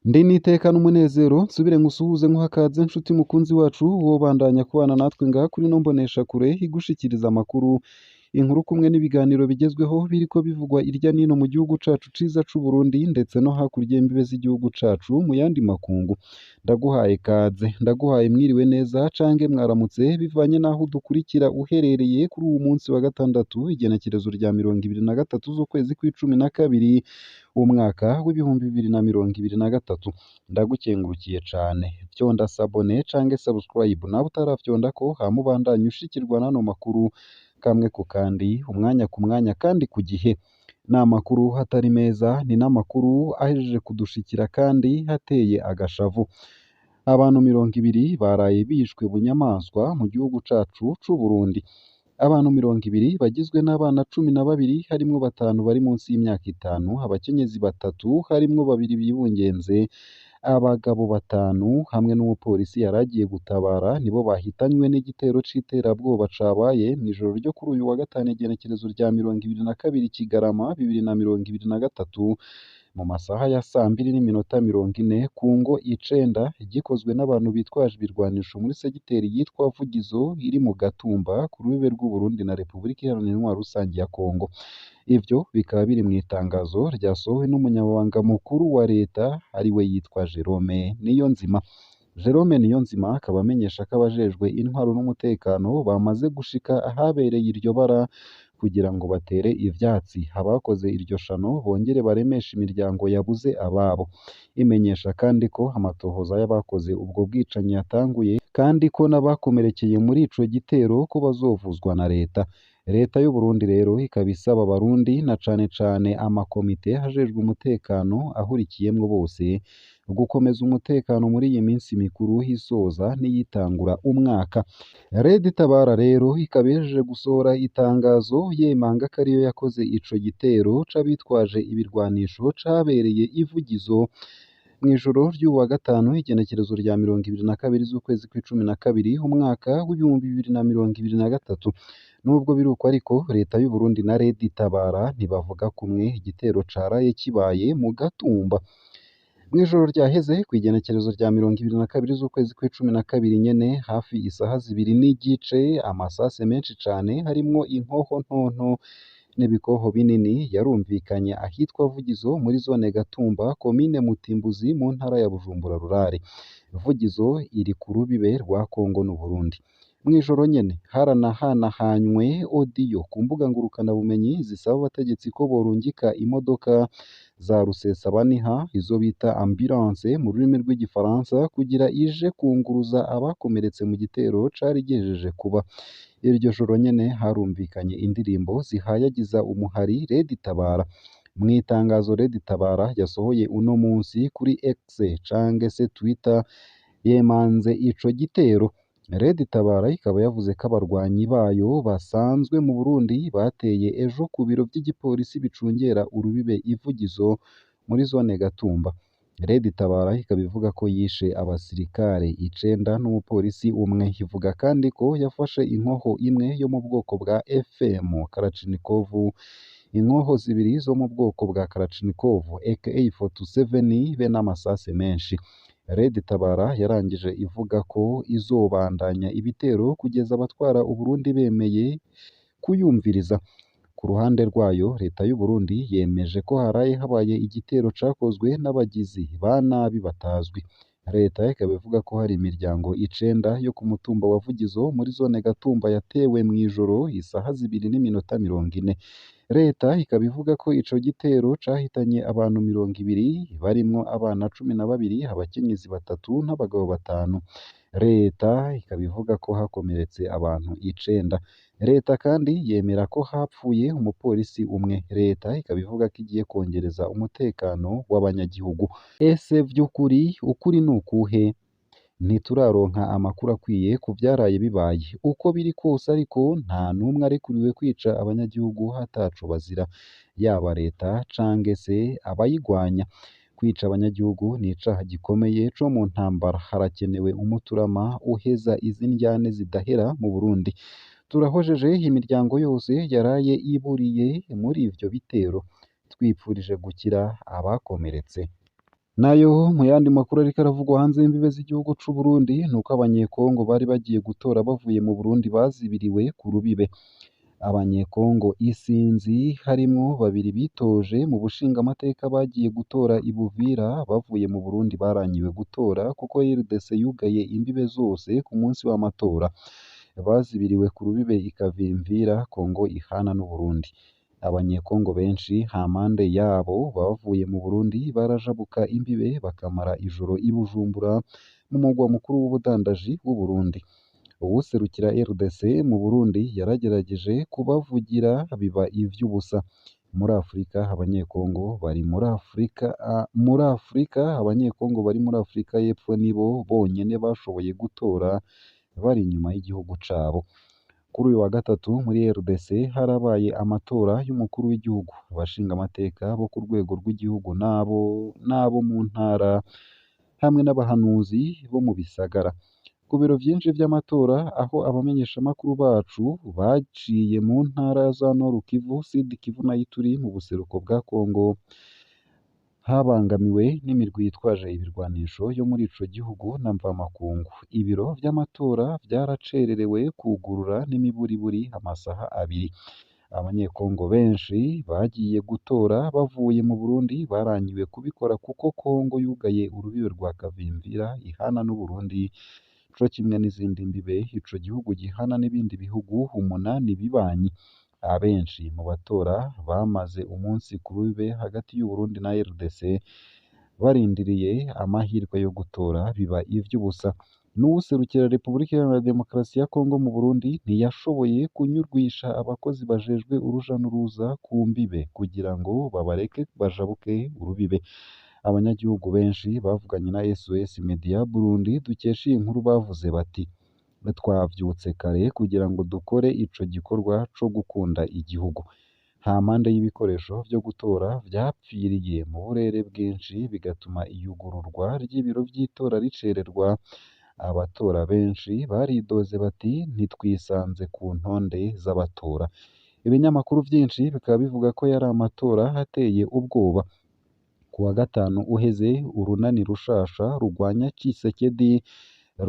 Ndi n'iteka n'umunezero nsubire nkusuhuze nkuhe akaze nshuti mukunzi wacu wobandanya kubana natwe ngaha kuri ino mboneshakure igushikiriza amakuru, inkuru kumwe n'ibiganiro bigezweho biriko bivugwa irya nino mu gihugu cacu ciza c'Uburundi ndetse no hakurya y'imbibe z'igihugu cacu mu yandi makungu. Ndaguhaye kaze, ndaguhaye mwiriwe neza canke mwaramutse bivanye n'aho udukurikira uherereye kuri uwu munsi wa gatandatu igenekerezo rya 23 z'ukwezi kw'icumi na kabiri umwaka w'2023. Ndagukengurukiye cane, fyonda sabone canke subscribe nawe utarafyondako hama ubandanye ushikirwa n'ano makuru kamwe ku kandi, umwanya ku mwanya kandi ku gihe. Ni amakuru atari meza, ni n'amakuru ahejeje kudushikira kandi ateye agashavu. Abantu 20 baraye bishwe bunyamaswa mu gihugu cacu c'Uburundi. Abantu 20 bagizwe n'abana 12 harimwo batanu bari munsi y'imyaka itanu, abakenyezi batatu harimwo babiri bibungenze, abagabo batanu hamwe n'umupolisi yaragiye gutabara nibo bahitanywe n'igitero c'iterabwoba cabaye mw'ijoro ryo kuri uyu wa gatanu igenekerezo rya 22 Kigarama 2023 mu masaha ya 2:40 ku ngo icenda, gikozwe n'abantu bitwaje ibirwanisho muri segiteri yitwa Vugizo iri mu Gatumba ku rubibe rw'Uburundi na Repubulika Iharanira Intwaro Rusangi ya Kongo. Ivyo bikaba biri mw'itangazo ryasohowe n'umunyamabanga mukuru wa leta ariwe yitwa Jerome Niyonzima. Jerome Niyonzima akaba amenyesha ko abajejwe intwaro n'umutekano bamaze gushika ahabereye iryo bara kugira ngo batere ivyatsi abakoze iryo shano bongere baremeshe imiryango yabuze ababo. Imenyesha kandi ko amatohoza y'abakoze ubwo bwicanyi yatanguye kandi ko n'abakomerekeye muri ico gitero ko bazovuzwa na leta. Leta y'Uburundi rero ikaba isaba abarundi na cane cane amakomite ajejwe umutekano ahurikiyemwo bose gukomeza umutekano muri iyi minsi mikuru isoza n'iyitangura umwaka. Red Tabara rero ikaba ihejeje gusohora itangazo yemanga ko ariyo yakoze ico gitero c'abitwaje ibirwanisho cabereye i Vugizo mw'ijoro ry'uwu wa gatanu igenekerezo rya 22 z'ukwezi kw'icumi na kabiri umwaka w'2023. Nubwo biri uko ariko leta y'Uburundi na Red Tabara ntibavuga kumwe igitero caraye kibaye mu Gatumba. Mw'ijoro ryaheze kw'igenekerezo rya 22 z'ukwezi kw'icumi na kabiri nyene hafi isaha 2:15 amasase menshi cane harimwo inkoho ntonto n'ibikoho binini yarumvikanye ahitwa Vugizo muri zone Gatumba komine Mutimbuzi mu ntara ya Bujumbura Rurare. Vugizo iri ku rubibe rwa Kongo n'Uburundi. Mw'ijoro nyene haranahanahanywe odiyo ku mbuga ngurukanabumenyi zisaba abategetsi ko borungika imodoka za rusesabaniha izo bita ambulance mu rurimi rw'igifaransa kugira ije kunguruza abakomeretse mu gitero cari gihejeje kuba. Iryo joro nyene harumvikanye indirimbo zihayagiza umuhari Red Tabara. Mw'itangazo Red Tabara yasohoye uno munsi kuri X canke se Twitter yemanze ico gitero. Red Tabara ikaba yavuze ko abarwanyi bayo basanzwe mu Burundi bateye ejo ku biro vy'igipolisi bicungera urubibe i Vugizo muri zone Gatumba. Red Tabara ikaba ivuga ko yishe abasirikare icenda n'umupolisi umwe. Ivuga kandi ko yafashe inkoho imwe yo mu bwoko bwa FM Kalachnikov, inkoho zibiri zo mu bwoko bwa Kalachnikov AK-47 be n'amasase menshi. Red Tabara yarangije ivuga ko izobandanya ibitero kugeza abatwara Uburundi bemeye kuyumviriza. Ku ruhande rwayo leta y'Uburundi yemeje ko haraye habaye igitero cakozwe n'abagizi ba nabi batazwi. Leta ikaba ivuga ko hari imiryango icenda yo ku mutumba wa Vugizo muri zone Gatumba yatewe mw'ijoro isaha 2:40. Leta ikaba ivuga ko ico gitero cahitanye abantu 20 barimwo abana 12, abakenyezi batatu n'abagabo batanu. Leta ikaba ivuga ko hakomeretse abantu icenda. Leta kandi yemera ko hapfuye umupolisi umwe. Leta ikaba ivuga ko igiye kwongereza umutekano w'abanyagihugu. Ese vy'ukuri ukuri ni ukuhe? Ntituraronka amakuru akwiye ku vyaraye bibaye. Uko biri kose ariko nta n'umwe arekuriwe kwica abanyagihugu ataco bazira, yaba leta canke se abayigwanya. Kwica abanyagihugu ni icaha gikomeye co mu ntambara. Harakenewe umuturama uheza izi ndyane zidahera mu Burundi. Turahojeje imiryango yose yaraye iburiye muri ivyo bitero. Twipfurije gukira abakomeretse. Nayo mu yandi makuru ariko aravugwa hanze y'imbibe z'igihugu c'u Burundi nuko abanyekongo bari bagiye gutora bavuye mu Burundi bazibiriwe ku rubibe. Abanyekongo isinzi harimwo babiri bitoje mu bushingamateka bagiye gutora i Buvira bavuye mu Burundi baranyiwe gutora kuko RDC yugaye imbibe zose ku munsi w'amatora. Bazibiriwe ku rubibe i Kavimvira, Kongo ihana n'Uburundi. Abanyekongo benshi hampande yabo bavuye mu Burundi barajabuka imbibe bakamara ijoro i Bujumbura mu mugwa mukuru w'ubudandaji w'Uburundi. Uwuserukira RDC mu Burundi yaragerageje kubavugira biba ivy'ubusa. Muri Afrika abanyekongo bari muri Afrika muri Afrika abanyekongo bari muri Afrika y'Epfo nibo bonyene bashoboye gutora bari inyuma y'igihugu cabo. Kuri uyu wa gatatu muri RDC harabaye amatora y'umukuru w'igihugu, abashingamateka bo ku rwego rw'igihugu n'abo mu ntara hamwe n'abahanuzi bo mu bisagara. Ku biro vyinshi vy'amatora aho abamenyeshamakuru bacu baciye mu ntara za Nord Kivu, Sud Kivu na Ituri mu buseruko bwa Kongo, habangamiwe n'imirwi yitwaje ibirwanisho yo muri ico gihugu na mvamakungu. Ibiro vy'amatora vyaracererewe kwugurura n'imiburiburi amasaha abiri. Abanyekongo benshi bagiye gutora bavuye mu Burundi barangiwe kubikora kuko Kongo yugaye urubibe rwa Kavimvira ihana n'Uburundi co kimwe n'izindi mbibe ico gihugu gihana n'ibindi bihugu umunani bibanyi. Abenshi mu batora bamaze umunsi ku rubibe hagati y'Uburundi na RDC barindiriye amahirwe yo gutora biba ivy'ubusa. N'uwuserukira Repubulika Iharanira Demokarasi ya Kongo mu Burundi ntiyashoboye kunyurwisha abakozi bajejwe uruja n'uruza ku mbibe kugira ngo babareke bajabuke urubibe. Abanyagihugu benshi bavuganye na SOS Media Burundi dukesha iyi nkuru bavuze bati: "Twavyutse kare kugira ngo dukore ico gikorwa co gukunda igihugu. Hampande y'ibikoresho vyo gutora vyapfiriye mu burere bwinshi bigatuma iyugururwa ry'ibiro vy'itora ricererwa. Abatora benshi baridoze bati ntitwisanze ku ntonde z'abatora." Ibinyamakuru vyinshi bikaba bivuga ko yari amatora ateye ubwoba. Ku wa gatanu uheze urunani rushasha rugwanya Tshisekedi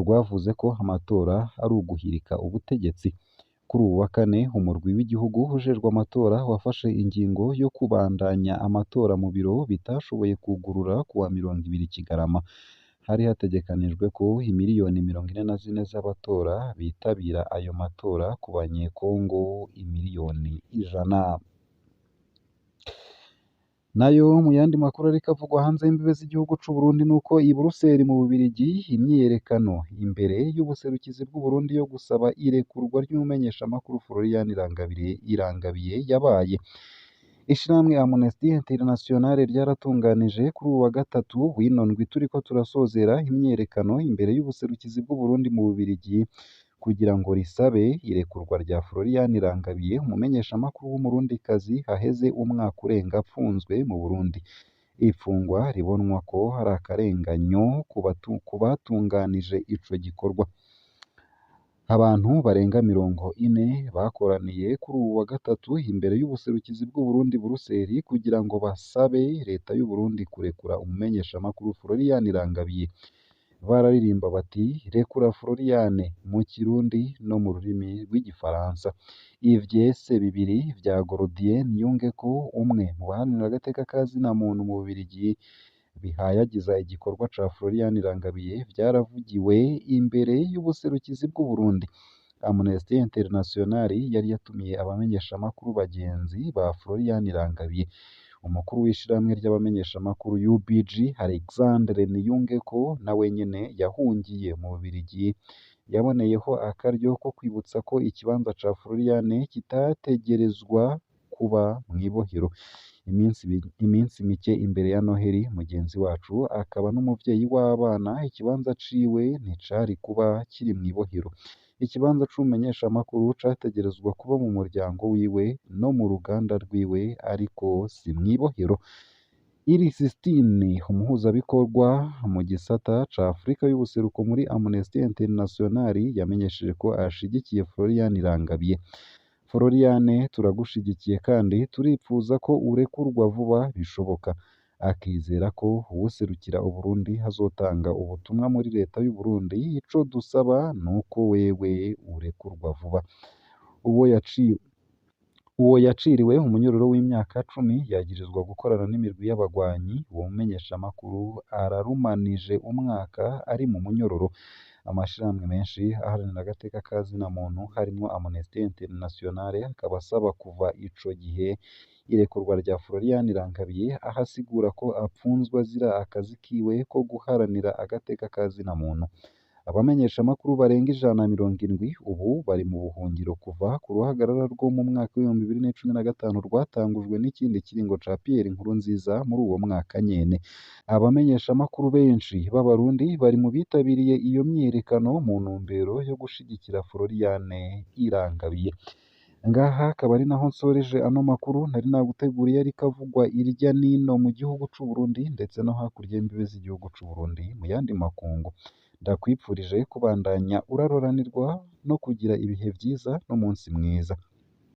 rwavuze ko amatora ari uguhirika ubutegetsi. Kuri uwu wa kane umurwi w'igihugu ujejwe amatora wafashe ingingo yo kubandanya amatora mu biro bitashoboye kwugurura kuwa 20 Kigarama. Hari hategekanijwe ko imiriyoni 44 z'abatora bitabira ayo matora ku banyekongo imiriyoni 100. Nayo mu yandi makuru ariko avugwa hanze y'imbibe z'igihugu c'u Burundi nuko i Buruseli mu Bubiligi imyiyerekano imbere y'ubuserukizi bw'Uburundi yo gusaba irekurwa ry'umumenyeshamakuru Florian Irangabiye yabaye. Ishirahamwe Amnesty International ryaratunganije kuri uwu wa gatatu w'ino ndwi turiko turasozera imyiyerekano imbere y'ubuserukizi bw'Uburundi mu Bubiligi kugira ngo risabe irekurwa rya Florian Irangabiye, umumenyeshamakuru w'umurundikazi haheze umwaka urenga apfunzwe mu Burundi. Ifungwa ribonwa ko ari akarenganyo ku batunganije ico gikorwa. Abantu barenga 40 bakoraniye kuri uwu wa gatatu imbere y'ubuserukizi bw'Uburundi Buruseli kugira ngo basabe leta y'Uburundi kurekura umumenyeshamakuru Florian Irangabiye. Bararirimba bati "Rekura Florian" mu Kirundi no mu rurimi rw'igifaransa. Ivyese bibiri vya Gorodien Niyungeko, umwe mu baharanira agateka ka zina muntu mu Bubiligi, bihayagiza igikorwa ca Florian Irangabiye vyaravugiwe imbere y'ubuserukizi bw'Uburundi. Amnesty International yari yatumiye abamenyeshamakuru bagenzi ba Florian Irangabiye. Umukuru w'ishirahamwe ry'abamenyeshamakuru UBG Alexandre Niyungeko nawe nyene yahungiye mu Bubiligi, yaboneyeho akaryo ko kwibutsa ko ikibanza ca Florian kitategerezwa kuba mw'ibohero. Iminsi mike imbere ya Noheli mugenzi wacu akaba n'umuvyeyi w'abana ikibanza ciwe nticari kuba kiri mw'ibohero. Ikibanza c'umumenyeshamakuru categerezwa kuba mu muryango wiwe no mu ruganda rwiwe ariko si mw'ibohero. Iris Stine, umuhuzabikorwa mu gisata ca Afrika y'ubuseruko muri Amnesty International, yamenyesheje ko ashigikiye Florian Irangabiye. "Florian, turagushigikiye kandi turipfuza ko urekurwa vuba bishoboka. Akizera ko uwuserukira Uburundi azotanga ubutumwa muri leta y'Uburundi, ico dusaba nuko wewe urekurwa vuba. Uwo yaciwe Uwo yaciriwe umunyororo w'imyaka 10 yagirizwa gukorana n'imirwi y'abagwanyi. Uwo mumenyeshamakuru ararumanije umwaka ari mu munyororo. Amashirahamwe menshi aharanira agateka ka zina muntu harimwo Amnesty International akaba asaba kuva ico gihe irekurwa rya Florian Irangabiye, aho asigura ko apfunzwe azira akazi kiwe ko guharanira agateka ka zina muntu. Abamenyeshamakuru barenga 170 ubu bari mu buhungiro kuva ku ruhagarara rwo mu mwaka w'2015 rwatangujwe n'ikindi kiringo ca Pierre Nkurunziza muri uwo mwaka nyene. Abamenyeshamakuru benshi b'Abarundi bari mu bitabiriye iyo myiyerekano mu ntumbero yo gushigikira Florian Irangabiye. Ngaha akaba ari naho nsoreje ano makuru nari naguteguriye ariko avugwa irya nino mu gihugu c'u Burundi ndetse no hakurya y'imbibe z'igihugu c'u Burundi mu yandi makungu. Ndakwipfurije kubandanya uraroranirwa no kugira ibihe vyiza n'umunsi mwiza.